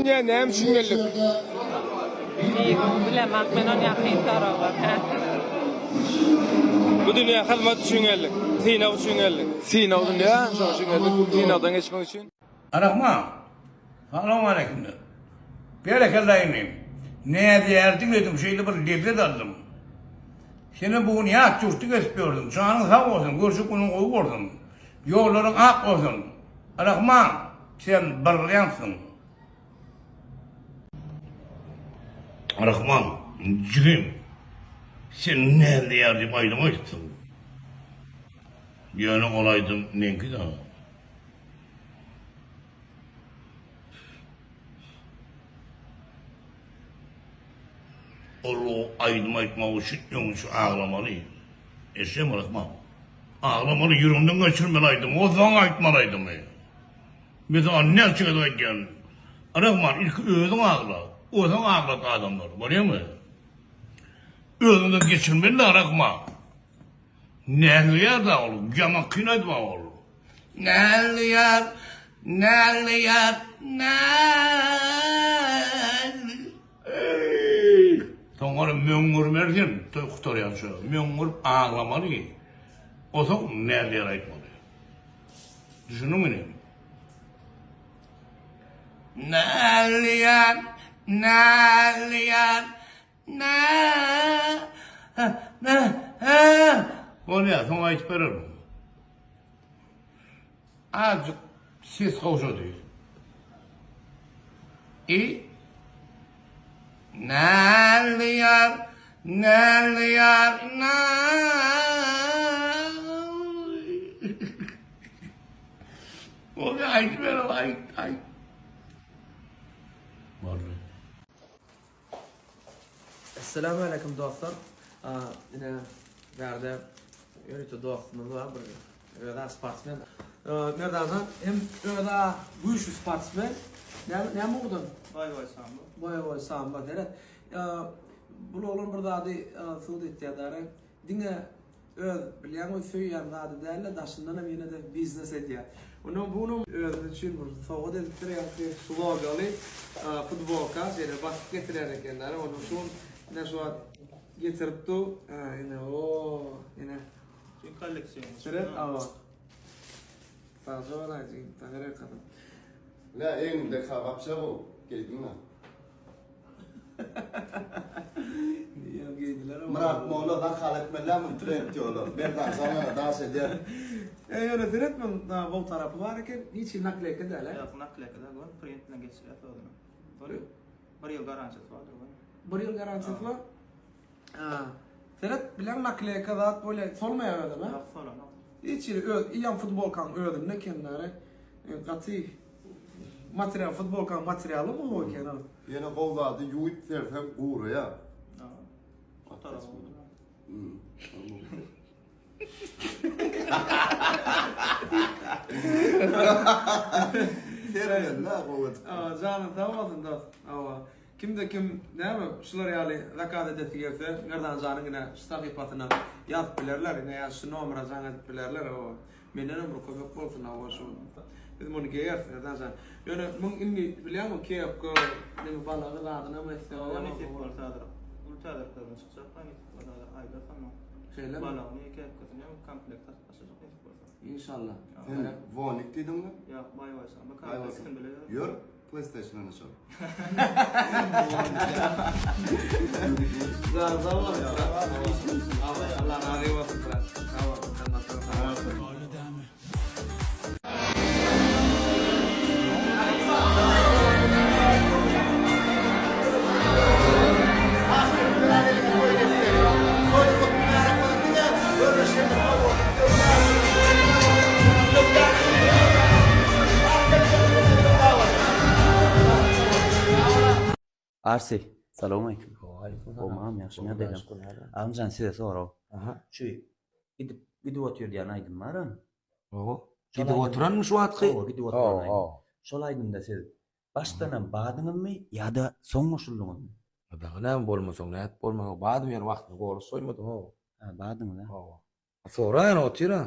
dünýä näme üçin geldik? Bilemok men ony ýakyn soraglar. Bu dünýä hyzmat üçin geldik. Synag üçin geldik. Synag dünýä, şoň üçin geldik. Synagdan geçmek üçin. Rahman. Salowmaleýkim. Berekella inim. Näzýär diňledim şeýle bir lezzet aldym. Senem bu gün ýat ýurtda gezip ýördüň. Janyň sag bolsun, görjek günüň gowy bolsun. Ýollaryň ak bolsun. Rahman, sen brilliantsyň. Rahman, jigim, sen näzýär diýip aýdym aýdypsyň. Ýöne ol aýdym meňki-dä. Ol aýdym aýtmak üçin öňçe aglamaly. Eşidýäňmi Rahman? Aglamaly, ýüregiňden geçirmeli aýdymy, onsoň aýtmaly aýdymy. Men saňa näçe gezek aýdýan. Rahman, ilki özüň agla, onsoň aglat adamlary, bolýamy? Özüňden geçirmeli-dä Rahman. Näzli ýar-da ol, ýaman kyn aýdym-a ol. Näzli ýar, näzli ýar, näzli. Soňra möňňürmeli sen, toý gutarýança. Möňňürip aglamaly. Onsoň näzli ýar aýtmaly. Düşündiňmi inim? Näzli ýar, näzli ýar, Bolýar, soň aýdyp bererin. Azjyk ses gowşady. I Näli ýar, näli ýar, Bolýar, aýdyp bererin, aýt, aýt. Boldy. Esselamu aleýkum dostlar. Ine bärde ýörite dostumyz bar bir özä sportsmen. Merdanjan hem özä güýçli sportsmen. Näme näme ugurdan? Boýewoý sambo. Boýewoý sambo seret. Bul oglan bir zady subut etýär dara. Diňe Öz bilýäňmi söýýän zady dälde daşyndan hem ýene-de biznes edýär. Ondan bunam özümiz üçin bir sowgat edipdir ýaňky logoly futbolka şeýle basyp getirýän ekenler. Ondan şu gün ine şu wagt getirip dur. Ine o ine. Şu kolleksiýa. Seret awa. Sagja bolaý jigim, taňryýalkasyn. Nä egninde kabapça bu geýdiňmi? Myrat molla zakaz etmeli muny trend ýola. Merdan janyna daş edýär. E ýöne seret muň gowy tarapy bar eken hiç hili nakleýka däl a. Ýok nakleýka däl göni print bilen geçirýäs özüni. Bir bir ýyl garantiýasy bardyr göni. Bir ýyl garantiýasy bar. Seret bilen nakleýka zat bolýa solmaýar özem a. Ýok solanok. Hiç hili öz iýen futbolkaň özünde ekenler. Gaty Material futbolkaň materialy gowy eken ha. Ýene gowy zady ýuwup serseň guraýar. Sermeli gowy edip. Janyň sag bolsun dost. Hawa. Kimde kim näme şular ýaly zakaz edesi gelse Merdan janyň ine şu sahypasyna ýazyp bilerler ine ýa şu nomera jaň edip bilerler hawa. Mendenem bir kömek bolsun hawa şu biz muny geýeris Merdan jan. Ýöne muň indi bilýäňmi kepka neme balagy zadynam etse Hawa nesip bolsa häzir uly täzeliklerden çykjak da nesip bolsa häzir aýdarys onda. Şeýlemi? Balagyny kepkasyny hem komplekt satyp başlajak nesip bolsa. Inşallah. Sen Vonik diýdiňmi? Ýok baý baý şa. Bu kompleksini bile ýör. Ýör PlayStation oýnaşaly. Sag bol. Allah razy bolsun brat. Sag bol. Sag bol. Arsy, salowmaleýkim. Gowmam, ýagşymy ýagdaýlaň? Agamjan size sorag. Şu gidip gidip otyr diýen aýdym baram. Hawa. Gidip oturanmy şu wagtky? Hawa, gidip oturan aýdym. Şol aýdymda siz başdanam badyňyzmy ýa-da soň goşuldyňyzmy? Dagy näme bolmasaň nädip bolmasaň badym ýöne wagtynda golos goýmadym hawa. Ha, badyňyz a? Hawa. Sora ýöne otyr-a.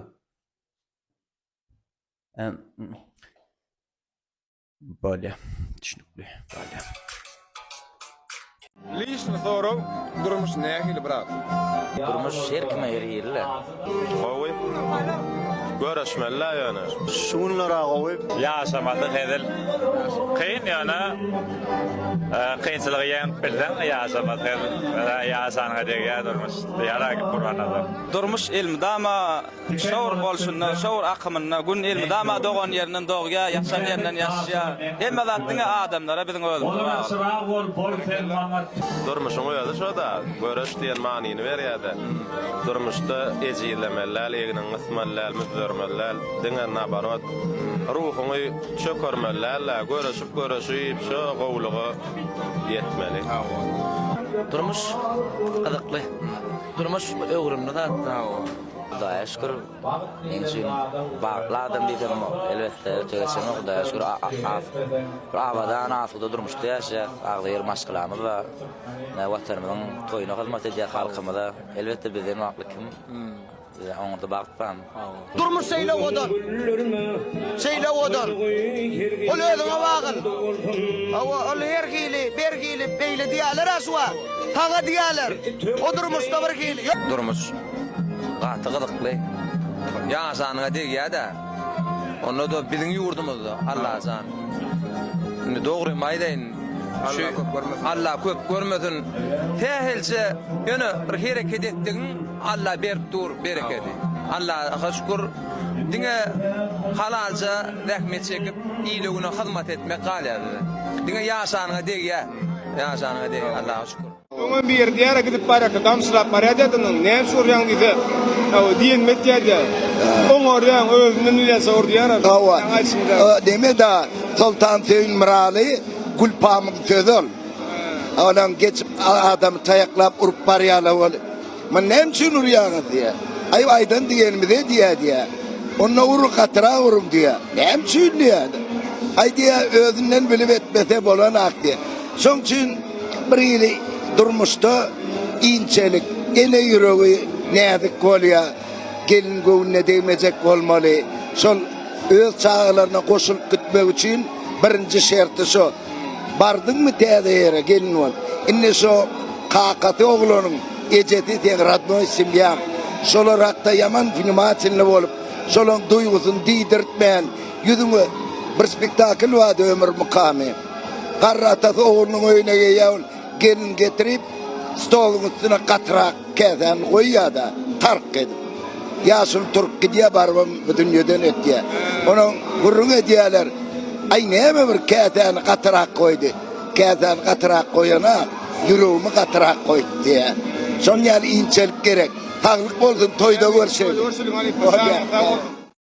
Bolýa. Düşnükli. Bolýa. Liçny sorag durmuş nähili brat? Durmuş her kime her hili-le. Gowy. Görüşmeli-dä ýöne. Şu günler-ä gowy. Ýaşamasy hezil. Kyn ýöne kynçylygy ýeňip bilseň ýaşamasy hezil. Ýaşanyňa degýär durmuş diýýär-ä Gurbannazar. Durmuş elmydama Şowur bolşunda, şowur akymynda, Gün elmydama dogan ýerinden dogýar, ýaşan ýerinden ýaşýar. Hemme zat diňe adamlara, biziň özümize bagly. Durmuşyň özi şo-da, göreş diýen manyny berýär-de. Durmuşda ejizlemeli däl, egniňi gysmaly däl, müzzermeli däl, diňe naborot, ruhuňy çökermeli däl-de, göreşip-göreşip şo gowulyga ýetmeli. Durmuş gyzykly. Durmuş öwrümli zat. Hudaýa şükür, meň üçin bagtly adam diýsem, elbetde, öte geçemok. Hudaýa şükür, bir abadan, asuda durmuşda ýaşaýas. Agzybir maşgalamyz bar. Ine, Watanymyzyň toýuna hyzmat edýäs halkymyza. Elbetde, bizden bagtly kim? Bize oňada bagt barmy? Durmuş şeýle owadan. Şeýle owadan. Ol özüňe bagly. Hawa, ol her hili, bir hili, beýle diýýärler-ä şu wagt. Saňa diýýärler. O durmuşda bir hili. Durmuş gaty gyzykly. Ýaşanyňa degýä-dä. Onda-da biziň ýurdumyzda, Allajan. Indi dogrymy aýdaýyn, şu Alla köp görmesin. Sähelçe ýöne bir hereket etdigiň Alla berip dur berekedi. Allaha şükür diňe halalja zähmet çekip ile-güne hyzmat etmek galýar bize. Diňe ýaşanyňa degýär. Ýaşanyňa degýär Allaha şükür. Öňem bir ýerde diýýär gidip barýarka gamçylap barýar diýýär onuň näme üçin urýaň diýse hawa diýenimi etýär diýýär oňarýaň özünden bilýänçä ur diýýär Hawa neme da Soltan Söýün Myraly Gülpamyň sözi ol. Olam geçip adamy taýaklap urup barýarlar ol. Muny näme üçin urýaňyz diýýär. Aý aýdan diýenimizi edýär diýýär. Onda uruň gatyrak uruň diýýär. Näme üçin diýýär. Aý diýýär özünden bilip etmese bolanak diýýär. Şoň üçin bir hili durmuşda inçelik, ene ýüregi näzik bolýar. Gelin göwnüne degmejek bolmaly. Şol öz çagalaryna goşulyp gitmek üçin birinji şerti şo. Bardyňmy täze ýere gelin bolup. Indi şo kakasy oglanyň ejesi seň rodnoý semýaň. Şolar hakda ýaman wnimatilny bolup, şolaň duýgusyny diýdirtmän, ýüzüňe bir spektakl bardy Ömür mukamy. Garry atasy oglunyň öýüne gelýär ol gelin getirip stoluň üstüne gatyrak käsäni goýýar-da, tark edip. Ýaşuly turup gidýär, barybam bu dünýeden ötýär. Onuň gürrüň edýärler, Aý, näme bir käsäni gatyrak goýdy. Käsäni gatyrak goýana, ýüregimi gatyrak goýdy diýýär. Şonuň ýaly inçelik gerek. Saglyk bolsun, toýda görşeýlik. Bolýar.